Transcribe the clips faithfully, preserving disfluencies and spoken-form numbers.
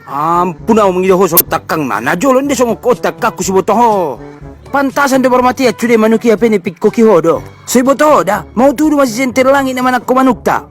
Ampun, au mangido ho songon tangkangna. Na jolo inda songon ho tangkangku, so iboto ho. Pantasan do marmatean sude manuk i, hape ni pingkoki ho do. So iboto ho da, mau tudu ma sisentel langit na manangko manukta.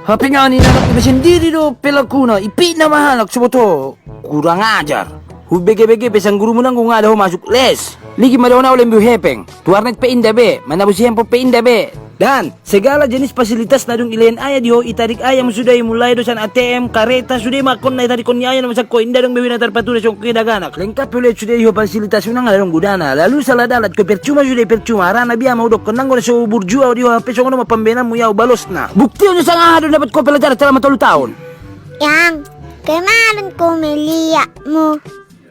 Hape nga ni anak iba sendiri do pelakuna, ipitnah ma halak, so iboto ho. Kurang ajar. Hubege-bege pe sian gurumu nanggo nga da ho masuk les. Ligin ma dohonon, au lembu hepeng. Tu warnet pe inda be, manabusi handphone pe inda be. Dan segala jenis fasilitas na dung dilehon ayah di ho, ditarik ayah ma sude i, mulai do sian A T M, kareta, sude ma angka on na ditarikhon ni ayah na masa ho, inda adong be uju na tarpatuda songon i daganak. Lengkap pe ulehon sude di ho fasilitas, unang adong godana. Lalu salah dalan ho, percuma sude, percuma. Harana bia ma hudokhon, nanggo na so burju au di ho, hape songon on ma pambahenanmu i, au balosna. Buktihon jo sanga aha do dapot ho pelajaran selama tolu taon. Yang, kemarin ku melihatmu,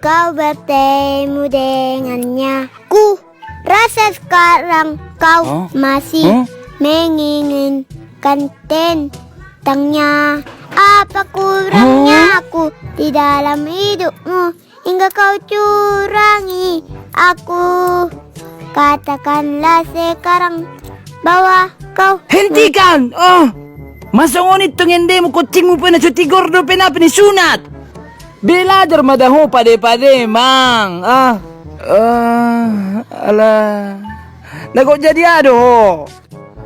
kau bertemu dengannya. Ku rasa sekarang kau masih menginginkan tentangnya. Apa kurangnya aku di dalam hidupmu hingga kau curangi aku? Katakanlah sekarang bahwa kau... Hentikan! Oh! Masongon i tong endemu, koncingmu pe na so tigor dope, na pe ni sunat. Belajar ma da ho pade-pade, Mang. Ah, eh, ala. Na gok jadi aha do ho?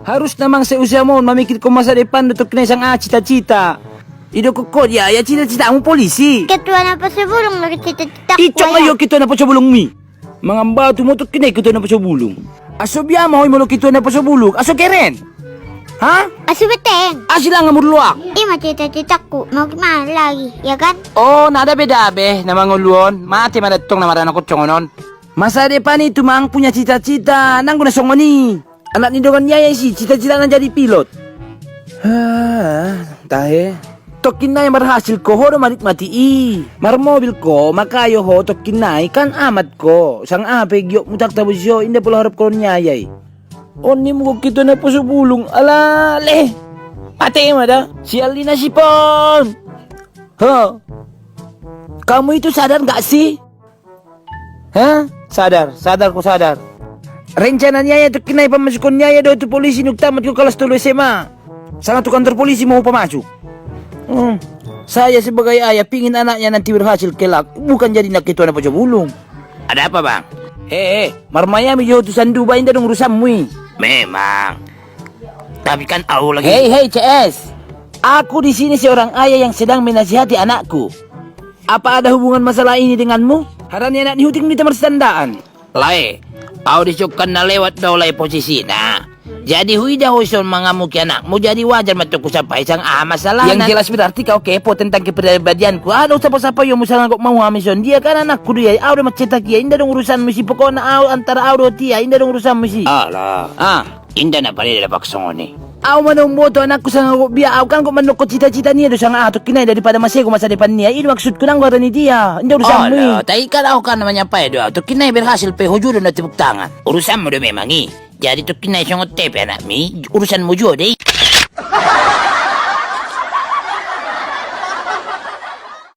Harusna, Mang, seusia ma on mamikirhon masa depan do tongkin i, sanga cita-cita. Idokhon ho di ayah cita-citamu polisi. Ketua Naposobulung do cita-citaku. Icok ma i, ketua Naposobulung i. Mangan batu ma ho tongkin i ketua Naposobulung. Aso bia ma ho i molo ketua Naposobulung, aso keren. Ha? Aso beteng. Asi langa murloak. I ma cita-citaku, mau gimana lagi, ya kan? Oh, na dabe-dabe na mangolu on, mate ma da tong na maranak on songon on. Masa depan itu, Mang, punya cita-cita, nanggo na songon i. Anak ni dongan ni ayah i, cita-citana jadi pilot. Hah, tahe. Tongkin nai marhasil ho, ho do manikmati i. Marmobil ho, makayo ho, tongkin nai kan amat ho. Sanga aha pe giotmu, tak tabusi ho, inda pola harap ho ni ayah i. On ni mugok ketua Naposobulung, ala le. Mate ma da. Sial ni nasib on. Ho. Kamu itu sadar nggak sih? Hah? Sadar, sadar, ho sadar. Rencana ni ayah tongkin nai pamasukhon ni ayah do ho tu polisi nunga tamat ho kalas tolu S M A. Sanga tu kantor polisi ma ho pamasuk. Hmm. Saya sebagai ayah pingin anaknya nanti berhasil kelak, bukan jadi na ketua Naposobulung. Ada apa, Bang? Eh, eh, marmayami jo ho tu Sanduba, inda adong urusanmu i. Memang. Tapi kan au lagi. Hei, hei, C S. Aku di sini seorang ayah yang sedang menasihati anakku. Apa ada hubungan masalah ini denganmu? Harani anak ni huting ni taman sandaan. Lae, au dison kan na lewat do, Lae, posisina. Jadi huida ho dison mangamuki anakmu, jadi wajar ma tong husapai sanga aha masalahna. Yang jelas berarti kau kepo tentang kepribadianku. Aha do sapa-sapaionmu sanga gok mau hami songon dia, kan anakku do ia i, au do mancetak ia, inda adong urusanmu isi. Pokokna au, antara au dohot ia, inda adong urusanmu isi. Alah. Ah. Inda na pareda dapak songon i. Au ma na umboto anakku sanga gok bia, au kan gok mandokkon cita-cita ni ia do sanga aha tongkin nai, daripada masego masa depan ni ia, i do maksudku, nanggo harani dia, inda urusanmu i. Alah, tai kan au kan na manyapai do au, tongkin nai berhasil pe ho juo do na tepuk tangan. Urusanmu do memang i. Jadi tongkin nai songon te pe anakmi, urusanmu juo do i.